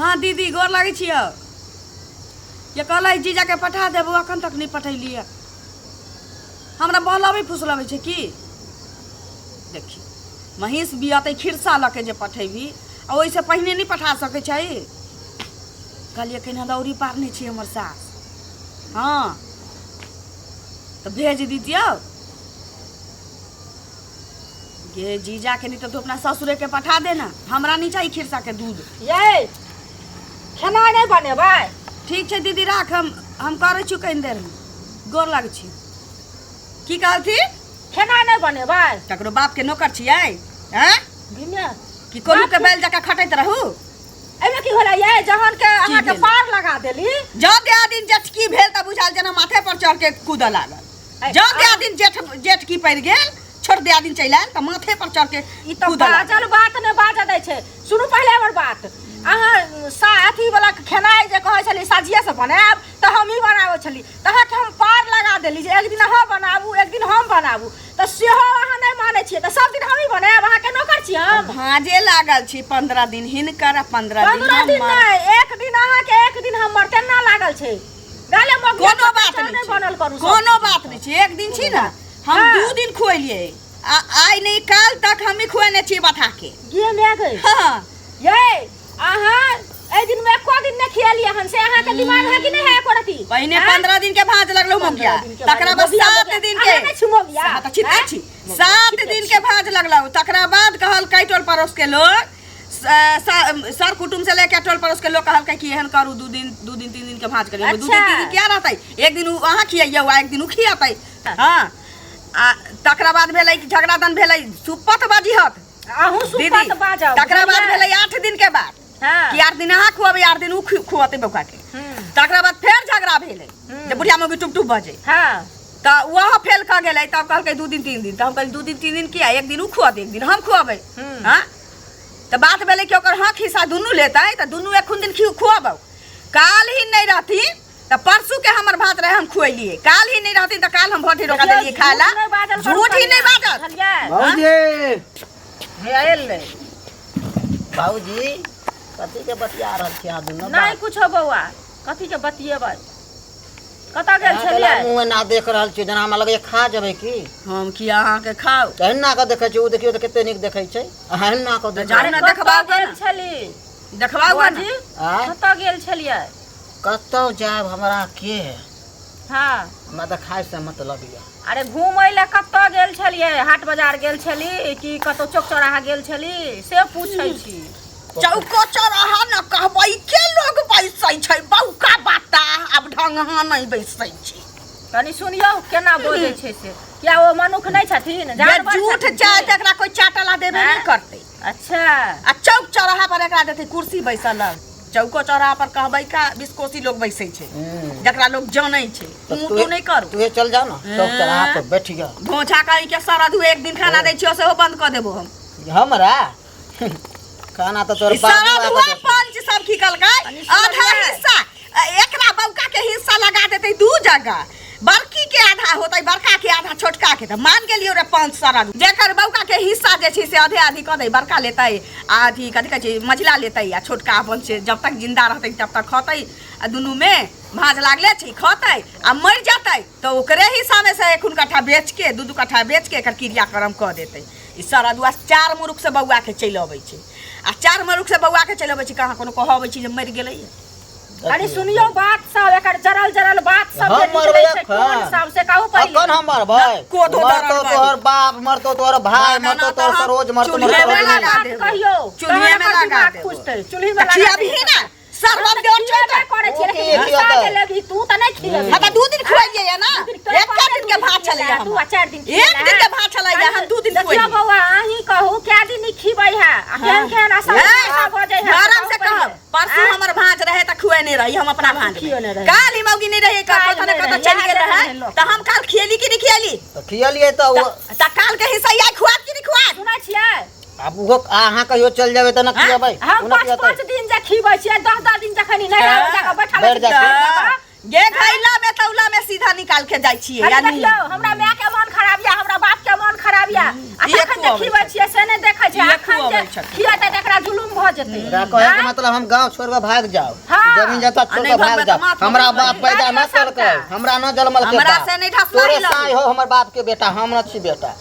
हँ दीदी, गोर लगै छियौ। ये कहलै जीजाके पठा देबौ, एखन तक नहि पठेलियै। हमरा बहलबै फुसलबै छै की? देखी, महींस बियतै खिरसा लऽ के जे पठेबही, आ ओहिसँ पहिने नहि पठा सकै छै? कहलियै कनि दौरी पारने छी हमर सास। हँ, तऽ भेज दितियौ गे जीजा के, नहीं तो तू अपना ससुरे के पठा देना, हमरा नहीं चाहिए खिरसा के दूध। ये खेनाइ नहि बनेबै? ठीक छै दीदी, राख, हम करै छी कनि देर में। गोर लागै छी। की कहलथिन? खेनाइ नहि बनेबै? ककरो बाप के नौकर छियै हैं? घिमे कि कोलू के बैल जकाँ खटैत रहू? एहिमे की होला ये, जहन के अहाँके भेलै? पार लगा देली। जँ दिया दिन जेठकी भेल तऽ बुझायल जेना माथे पर चढ़ के कूदऽ लागल। जँ दिया दिन जेठकी पड़ि गेल, छोट दिया दिन चलि आयल तऽ माथे पर चढ़ के ई तऽ कूदऽ लागल। बाजल बात नहि बाजऽ दै छै। सुनू पहिले हमर बात। अहाँ सा अथी वाला खेनाइ जे कहै छली साझिए से बनायब, तऽ हमही बनाबै छली, तऽ अहाँके हम पार लगा देली जे एक दिन अहाँ बनाबू, एक दिन हम बनाबू, तऽ सेहो अहाँ नहि मानै छियै। तऽ सब दिन हमही बनायब? अहाँके नौकर छी हम? भाँजे लागल छी 15 दिन हिनकर आ 15 दिन 15 दिन हमर। नहि, एक दिन अहाँके, एक दिन हमर, तेना लागल छै गाले मगिया। कोनो बात नहि नहि बनल छै। करू सब। कोनो बात नहि छै। एक दिन छी ने हम 2 दिन खुएलियै, आ आइ नहि काल तक हमही खुएने छी बथा के। गे my गई। हाँ। ये अहाँ एहि दिन में एको दिन नहि खिएलियै हन, से अहाँके दिमाग है कि नहि है एको रति? पहिने आँय? 15 दिन के भाँज लगलो मगिया, 15 दिन के तकरा भाँज। बाद मगिया, 7 मगिया। दिन के। अहाँ नहि छी मगिया? हाँ, तऽ छिते आँय? छी। 7 दिन के भाँज लगलो, तकरा बाद कहलकै टोल पड़ोस के लोग, सर कुटुम्ब से लेके टोल पड़ोस के लोग कहलकै कि एहन करू, 2 दिन, 2 दिन 3 दिन के भाँज करियौ। 2 दिन 3 दिन किया रहतै? एक दिन उ अहाँ खियैयौ आ एक दिन उ खियतै। हाँ, आ तकरा बाद भेलै कि झगड़ा दन भेलै, सुपत बजिहत अहूँ दीदी। सुपत बाजब। तकरा बाद बुझलियै? भेलै 8 दिन के बाद कि 8 दिन अहाँ खुअबै, 8 दिन उ खुअतै बौका के। तकरा बाद फेर झगड़ा भेलै जे बुढ़िया मौगी टुप टुप बजै। तऽ वह फेल कऽ गेलै, तब कहलकै 2 दिन 3 दिन। तऽ हम कहलियै 2 दिन 3 दिन किया? एक दिन उ खुअतै, एक दिन हम खुअबै। हाँ, तऽ बात भेलै कि ओकर हक हिस्सा दुनू लेतै, तऽ दुनू एखन दिन खुअबौ। काल ही नहि रहथिन तऽ परसू के हमर भात रहे, हम खुएलियै। काल ही नहि रहथिन तऽ काल हम भट्टी रोका देलियै खाय ला। झूठ नहि बाजल करू। झूठ ही नहि बाजत। बुझलियै? भौजी। हे एलै। भाउजी, कथी के बतिया रहल छी अहाँ दुनू? नहि कुछो बौआ, कथी के बतियेबै? कतऽ गेल अहाँ छलियै? मुँह एना देख रहल छी जेना हमरा लगैया खा जेबै की। हम की अहाँके खाउ? एना कऽ देखै छी। ओ देखियौ तऽ कते नीक देखै छै, अहाँ एना कऽ देख। जाउ ने। कतऽ देखबाउ गेल ने। छली देखबाउ बौआ ने। जी? आँय? कतऽ गेल छलियै? कतौ जायब हमरा के? हमरा तऽ खाय से मतलब यऽ। अरे, घूमै लए कतऽ गेल छलियै? हाट बाजार गेल छली कि कतौ चौक चौराहा गेल छली, से पूछै छी। चौको चौराहा न कहबै के लोग बैसै छै, बौका बाता आब ढंगहा नहि बैसै छै। कनि सुनियौ केना बजै छै से। किया, ओ मनुख नहि छथिन? जे जानवर झूठ छथिन चाहे की? तऽ एकरा कोइ चाटला देबे नहि आँय? करतै। अच्छा। आ चौक चौराहा पर एकरा देतै कुर्सी बैसल लग? चौको चौराहा पर कहबै का बिस्कोसी लोग बैसै छै, जकरा लोग जानै छै। तऽ तू तू नहि करू। तूहे चल जा ने चौक चौराहा पर बैठ जा। भोछा कहीं के सरद एक दिन खाना दै छियो, सेहो बंद कऽ देबो हम। हमरा खाना तऽ तोहर ई बाप सरद बना हुआ कऽ देतौ। पंच सब की कलकै कनि आधा सुनियै। हिस्सा एकरा बौका के हिस्सा लगा देतै दू जगह, बड़की के आधा होतै, बड़का के आधा, छोटका के। तऽ मान गेलियो रे पंच सरद, जेकर बौका के हिस्सा जे छै से आधे आधी कऽ दै। बड़का लेतै आ अथी कथी कहै छै, मझिला लेतै, आ छोटका अपन से जब तक जिंदा रहतै तब तक खतै, आ दुनू में भाँज लागले छै, खतै आ मरि जेतै तऽ ओकरे हिस्सा में से एखुन कट्ठा बेच के, 2 2 कट्ठा बेच के एकर क्रियाक्रम कऽ देतै। ई सरदुआ चार मुरुख से बौआ के चलि अबै छै, आ चार मुरुख से बौआ के चलि अबै छै। कहाँ कोनो कहबै छै जे मरि गेलै? कनि सुनियौ बात सब, एकर जरल जरल बात सब जे हम मरबै निकलै छै एखन। कोन सब, से कहू पहिले। अखन हम मरबै? कोदो मरतौ दरल। तोहर बाप, मरतौ तोहर भाय, ना, ना, मरतौ तऽ तोहर हम सरोज, मरतौ चूल्हे मरतौ मे रजनी। लगा बात देबो। कहियौ, चूल्हे तहन मे एकर लगा दिमाग देबो। खुजतै। चूल्ही मे तऽ लगा खियाबही देबो। ने सरबत देवर छै खिएबे तऽ करै छियै, ओ लेकिन की घुसा खियेतै? के लेबही तू तऽ नहि खिएबही। हाँ, तऽ 2 दिन खुआइए ना। दू दिन तोरा एक पाँचे दिन के दू भात दिन छलैया। खिएला, तू आ 4 दिन एक खिएला। दिन के भात छलैया, हम 2 दिन देखियौ खुएलियै। बौआ, अहीं कहू कै दिन ई खिबै है आ केहन केहन आशा ए, आशा भऽ जाइ है। धरम से कहू पहिले। कहब, परसू आँय? हमर भाँज रहे तऽ खुएने रही हम अपना भाँज। खिएने रही। काल ही मौगी नहीं रहे, काल्हि कतऽ ने नहि कतऽ रही, चलि गेल इएह रहे रहे लोक। तऽ हम काल खिएली कि नहि खिएली? तऽ खियलियै तऽ ओ तऽ काल के हिस्सा आइ खुआत कि नहि खुआत? सुनै छियै? आब ओहो अहाँ कहियो चलि जेबै तऽ ने खियेबै? हम ओ ने 5 खियेतै? 5 दिन जे खिबै छियै, 10 10 दिन जखन ई नहि आबै जाकऽ बैठल बैठ रहै जाइ छै बाबा। गे घैला में तौला में सीधा निकाल के जाइ छियै अरे यानी देखियौ, हमरा माय के मन खराब यऽ, हमरा बाप के के मन खराब या आ ई तखन जे एको अबै खिबै छियै से नहि देखै छै ई एको अखन जे अबै छथिन। खियेतै तऽ एकरा जुलुम भऽ जेतै एकरा कहै के मतलब हम गांव छोड़ के भाग जाओ हाँ। जमीन जथा आ छोड़ नहि के भाग भगबै तऽ जाओ माथ हमरा पकड़ि बाप पैदा न लेबै। केलकै हमरा न जन्मल के हमरा बाप से नहि ढसला तोरे ही लगू। साई हो हमर बाप के बेटा हम न छी बेटा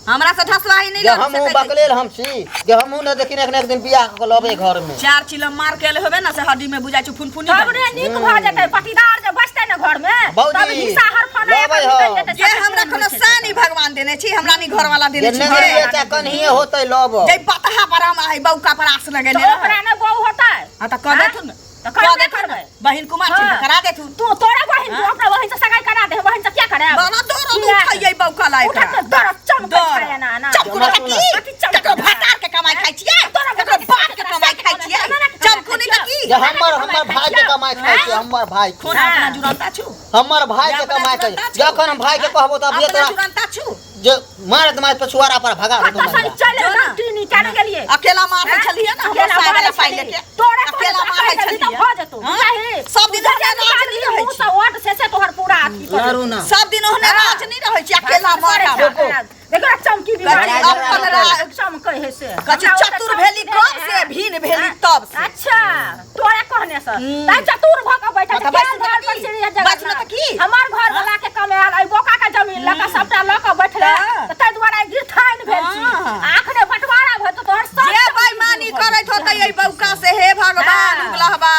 हमरा से ढसलाही नहीं जे लड़ू, हम से कहि दै बकलेल हम छी जे हमहूँ न देखिन एक न एक दिन बियाह कऽ लबै घर में चार चिलम मार के होबे ना से हड्डी में बुझाइ छै फुनफुनी तब बनि ने नीक भऽ जेतै पटीदार जे बचतै ने घर में भौजी, तब हिस्सा हरफाना लबै एकर हम। निकलि जेतै जे हमरा कोनो सानी भगवान देने छी हमरा नी घर वाला जे देने छी नहि जे बेटा कन्हिए होतै लब जे पतहा पर हम आई बौका पर आस लगेने तऽ ओकरा ने बहू होतै हां त कह देथुन ने तऽ कह करबे देथुन ने करबै। बहिन कुमार छी हाँ। तऽ करा देथुन तू तोरा बहिन तू अपना बहिन से सगाई करा दे बहिन से क्या करे बड़ा दर्द उठैयै बौका लायक उठा के दर्द चमकै छै एना एना चमकू ना की कथी चमकू ककरो भटार के कमाई खाइ छियै ककरो बाप के कमाई खाइ छियै चमकू नहीं तऽ की जे हमर हमर भाई के कमाई खाइ छै हमर भाई के खून अपना जुड़ंता छु हमर भाई के अपना कमाई खाइ जुड़ंता छै छु। जखन हम भाई के कहबो तब ये अपना तोरा जुड़ंता छु जे मारत मारत पछुआरा पर भगा देतो कतऽ से चल जो ना। टीनी केने गेलियै अकेला मारै छलियै ना हमर अकेला साय वाला मारै पाइ छलियै। लेके तोरा अकेला मारै छलियै भऽ जेतौ हाँ? बुझलही? सब दिन जे ओहने राज नहि रहै मुँह छै सँ ओट से से तोहर पूरा अथी कर लड़ू ना सब दिन ओहने राज नहि रहै छै अकेला मारब देखो ना चमकी बीमारी कथी अपन चमकै है से कथी हमरा ओतऽ चतुर चमकी भेली देने कब है। से भीन भेली तब से अच्छा तोरा कहने से तै चतुर भ के बैठल तऽ छै बाजू केहन घर ने तऽ पर की? छै ये बाजू ने जगन्नाथ? तऽ की? हमर घर वाला के कमायल एहि बोका के जमीन लऽ के सबटा लऽ के बैठले तऽ? तऽ ताहि दुआरे गिरथाइन भेल छी हाँ। आ अखने बंटवारा भेल तऽ तोहर सब जे बेईमानी करैत होतै एहि बौका से हे भगवान हाँ। उगलहबा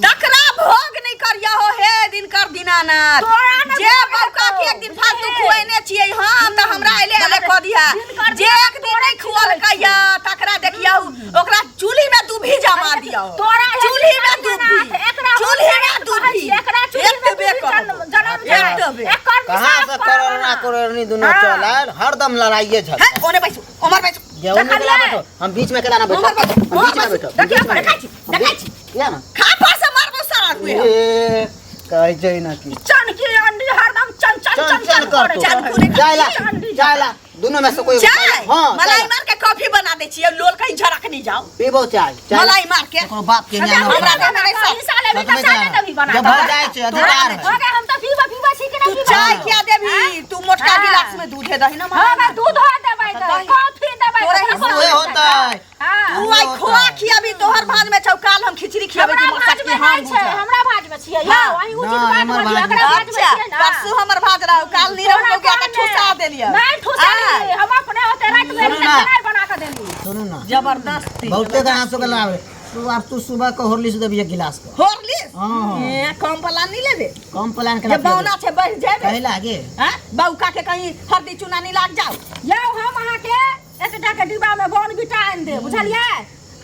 तकरा भोग नहि करिया हो हे दिनकर दीनानाथ तोरा नहि जे भोग बौका के हेतौ, एक दिन फालतू बुझलिही? खुएने छियै हम तऽ हमरा एले एले कऽ दिहा दिनकर जे एक दिन नहि खुअलकै या तकरा देखियौ ओकरा चूल्ही में दूभी जमा दियौ तोरा हे चूल्ही में दीनानाथ, दूभी एकरा हम चूल्ही में कहै दूभी छी, एकरा चूल्ही में एतबे दूभी कहबो। जनम जाय। एतबे। एकर कहाँ निशान से पर करोड़ना बना। करोड़नी दुनू हाँ। चल आयल हरदम लड़ाइए झगड़ा हे ओने बैसू ओमर बैसू जे ओने देखलियै? केला बैठो हम बीच में केला ना बैठो उमर बैठो, हम बीच में उमर बैठो हम देखियौ, बीच में देखै छी, बैठो। हम देखै बीच- या ना खा पर से मारबो सारा रुए हम। ए कहै छै ना की चनकी अंडी हरदम चन चन चन चन चन चन करतो करै चन छै। जायला अंडी जायला दोनों में से कोई चाय हां मलाई मार के कॉफी बना दै छियै लोल कहीं झरक नहीं जाओ पीबो चाय चाय मलाई मार के ओकरो बाप के अच्छा, ज्ञान हमरा होता। देने रही सब। हिस्सा लेबही तऽ सच में चाय जाना। देबही बना जब कऽ। भर जाइ छै अधिकार है हो गए, हम तऽ पीबऽ पीबऽ छी कि नहि तू पीबऽ? चाय क्या देबी तू मोटका हाँ। गिलास में दूध है दही ना हाँ, मैं दूध हो देबै तऽ, दही। कॉफी देबै तोरा तऽ, हिस्सा उहे होतै हाँ। तू आई खोआ खियाबी तोहर भात में छौ काल हम खिचड़ी खियाबी हमरा कि भाज मसक्की में हम नहि छै, हमरा भाज में छियै यौ, हाँ। अहीं उचित नहि, बात हमर बजियौ, भाज एकरा में। भाज में अच्छा छियै ना। परसू हमर भात रहौ काल नीरव तोरा हो गया तऽ कोन ठुसा ने? देलियै नहि ठुसली, हम अपने ओते राति में सुनू ना। खेनाइ बना कऽ देली। सुनू ना जबरदस्ती बहुते गाना सुन लावे तू अब तू सुबह के हॉर्लिक्स देबी एक गिलास के हॉर्लिक्स हाँ। ए, कम वाला नहीं लेबे कम प्लान जे के बौना छै बढ़ जेबे कहे लागे हैं बौका के कहीं हरदी चूना नहीं लाग जाओ यौ हम अहाँके एतेटा के डिब्बा में बॉर्नवीटा आनि देब बुझलियै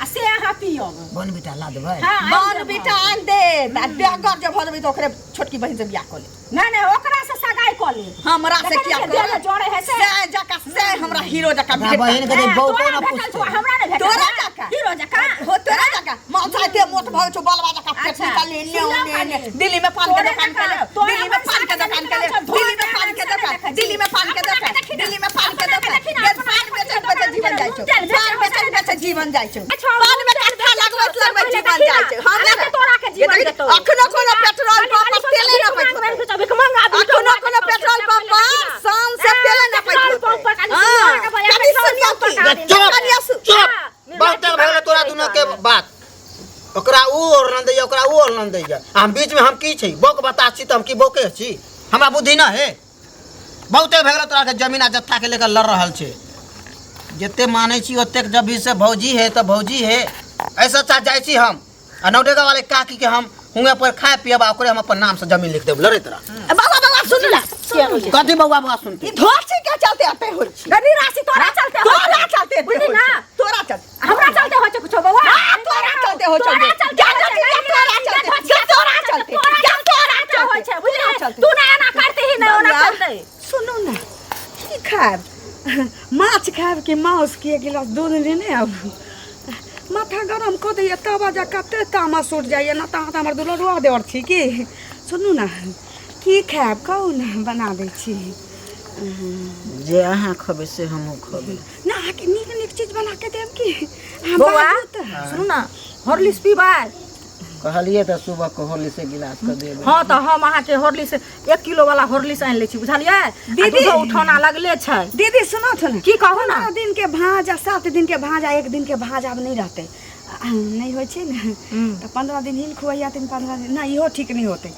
आ से अहाँ पियब बॉर्नवीटा ला देबै हाँ, आनि देब। बॉर्नवीटा आनि दे आ बेगर जे भऽ जेबै तऽ ओकरे छोटकी बहिन से बियाह कऽ ले नहि नहि ओकरा से सगाई कऽ ले हमरा से देखै किया छियै, देह जोड़े है से। से जका से हमरा हीरो जका हमरा भेटल। बहिन के हाँ, दे बहू तोरा को ना भेटल छौ, पूछते हमरा नहि भेटल तोरा है? जका हीरो जका हो तोरा जका मौसा एते मोट भऽ छौ बलवा जका पेट अच्छा, निकाल ले सुनलहुँ ने ने कनी। दिल्ली में पान के तोरे दुकान जकाँ, के ले तोरा दिल्ली में पान के दुकान के ले अपन दिल्ली में पान के दुकान दिल्ली में पान के दुकान दिल्ली में पान के दुकान ये पान बेचैत बेचैत जीवन जाइ छौ पान बेचैत बेचैत जीवन जाइ छौ अच्छा, पान में कट्ठा लगबैत लगबैत जीवन जाइ छौ हमरा के तोरा के जीवन जेतौ। अखनो कोनो पेट्रोल पंप पर तेले न पैत अखनो कोनो पेट्रोल पंप पर शान से तेले न पैत कनी सुनियौ की चुप कनी चुप बहुते भऽ गेलै तोरा दुनू के बात ओकरा ऊ ओढ़लन दैया ओकरा ऊ ओढ़लन दैया आ हम बीच में हम की छी बौक बता छी तऽ हम की बौके छी हमरा बुद्धि न है बहुते भऽ गेलै तोरा के जमीन आ जत्था के लेकर लड़ रहल छै जते मानै छी ओतेक जब भी से भौजी है तऽ भौजी है ऐसा अच्छा जाइ छी हम आ नौडेगा वाले काकी के हम हुएं पर खाए पियब आ ओकरे हम अपन नाम से जमीन लिख देब लड़ैत रह बाबा बाबा सुन ना कथी बौआ बौआ सुनते ई धोची के चलते एते होइ छी गनी राशि तोरा चलते होइ तोरा छै। चलते एते बुझली होइ ना छै। तोरा चलते हमरा चलते होइ छै कुछो बौआ हाँ, तोरा चलते होइ छै तोरा चलते जा, होइ जा, छै, तोरा चलते जा, तोरा चलते जा, तोरा चलते होइ छै तोरा बुझली चलते। तू ना एना करते ही ना ओना बौआ, करते सुनू ना की खायब माछ खायब कि माउस के एक गिलास दूध लेने आबू माथा गरम कऽ दैया तब जा कते तामस उठि जाइए ना तऽ अहाँ तऽ हमर दुलरुआ देवर छी की सुनू ना की खायब कहू ने बना दै छी जे अहाँ खबै से हमहूँ खबै ना अहाँके नीक नीक चीज बना के देब की अहाँ बौआ बाजू तऽ सुनू ना हॉर्लिक्स पीबै कहलिए तऽ सुबह के होली से गिलास के देबै। हाँ तऽ हम अहाँके हॉर्लिक्स 1 किलो वाला हॉर्लिक्स आनि लै छी, बुझलियै? दीदी। दीदी उठौना लगले छै। दीदी सुनो तो ने। की कहू ना? 15 दिन के भाँज आ 7 दिन के भाँज आ 1 दिन के भाँज आब नहीं रहते, नहीं होइ छै ने, तऽ 15 दिन हिन खुआइया तीन 15 दिन ना, इहो ठीक नहीं होते।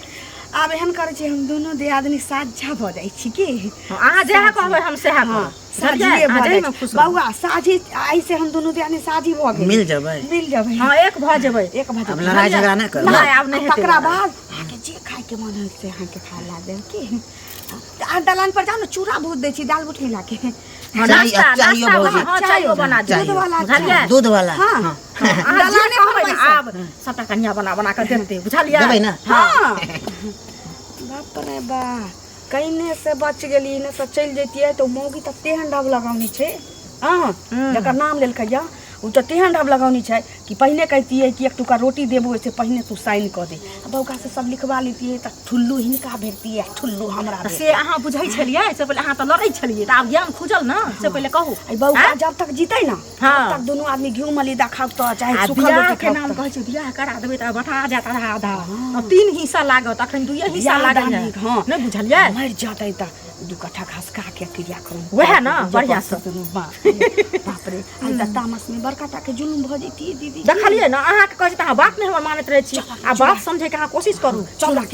आब एहन करै छी हम दुनू दियादनी साझा भऽ जाइ छी की? अहाँ जएह कहबै हम सएह हाँ, करब। साझिए अहाँ भऽ जाहिमे जाइ छी। खुश रहू। बौआ साझी आइ से हम दुनू दियादनी साझी भऽ गेल। मिल जेबै, मिल जेबै। हाँ एक भऽ जेबै। एक भऽ आब जेबै। लड़ाई झगड़ा नहि करबै। नहि, आब नहि हेतै तकरा लड़ाई। बाद अहाँके जे खायके मन होय से अहाँके खाय ला देब की? तऽ अहाँ दलान पर जाउ ने, चूड़ा भूज दै छी दाल बुट मिला के। हाँ, चाहिए- नाश्ता चाहिए नाश्ता भौजी। हाँ चायो बना दियौ। दूध वाला। बुझलियै? दूध वाला। हाँ। हाँ। अहाँ जे दलाने पर कहबै ने बैसल। आब सबटा कनिया बना बना कऽ देतै, बुझलियै? देबै ने? हाँ। बाप रे बा, कहिने से बच गेली, ने से चलि जैतियै तऽ मौगी तऽ तेहन ढब लगौनी छै। हाँ, जकर नाम लेलकै या ओ तऽ तेहन ढब लगौनी छै कि पहिने कहितियै कि एक टुका रोटी देबो से पहिने तू साइन कऽ दे, आ बौका से सब लिखवा लेतियै तऽ ठुल्लू हिनका भेटतियै आ ठुल्लू हमरा तऽ से अहाँ बुझै छलियै से पहिले अहाँ तऽ लड़ै छलियै, तऽ आब ज्ञान खुजल ने, से पहिले कहू। आ बौका जब तक जीतै ने हाँ। तब तक दुनू आदमी घिउ मलिदा खाउ तऽ चाहे आ सूखल बियाह रोटी के खाउ नाम तऽ। कहै छै बियाह करा देबै तऽ बटा जायत आधा आधा, आब 3 हिस्सा लागत, अखन 2 हिस्सा बियाह लागल दानी, है। हाँ। नहि बुझलियै? मरि जेतै तऽ 2 कट्ठा घास का के क्रिया करू, वएह ने, बढ़िआँ से। बाप रे, आइ तऽ तामस में बड़का टा के जुलुम भऽ जैतियै दीदी। देखलियै ने, अहाँके कहै छी तऽ अहाँ बात नहि हमर मानैत रहै छी, आ बात समझैके अहाँ कोशिश करू। चूड़ा के